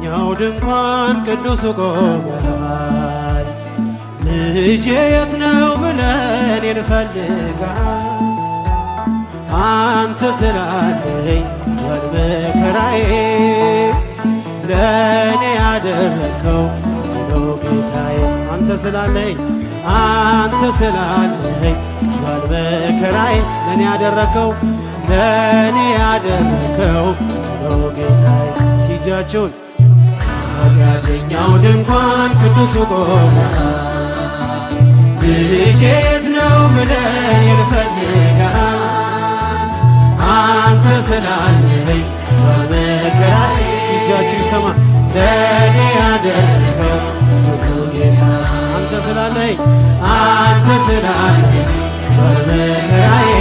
ኃጢአተኛው ድንኳን ቅዱስ ቆመሃል። ልጄ የት ነው ብለን እንፈልጋል። አንተ ስላለኝ ቀሏል መከራዬ፣ ለእኔ ያደረግከው ብዙ ነው ጌታዬ። አንተ ስላለኝ፣ አንተ ስላለኝ ቀሏል መከራዬ፣ ለእኔ ያደረግከው፣ ለእኔ ያደረግከው ብዙ ነው ጌታዬ። እስኪ እጃችሁን። ኃጢአተኛው ድንኳን ቅዱስ ቆመሃል። ልጄ የት ነው ብለን እንፈልጋል። አንተ ስላለኝ ቀሏል መከራዬ። እስኪ እጃችሁ ይሰማ። ለእኔ ያደረከው ብዙ ነው ጌታ። አንተ ስላለኝ፣ አንተ ስላለኝ ቀሏል መከራዬ።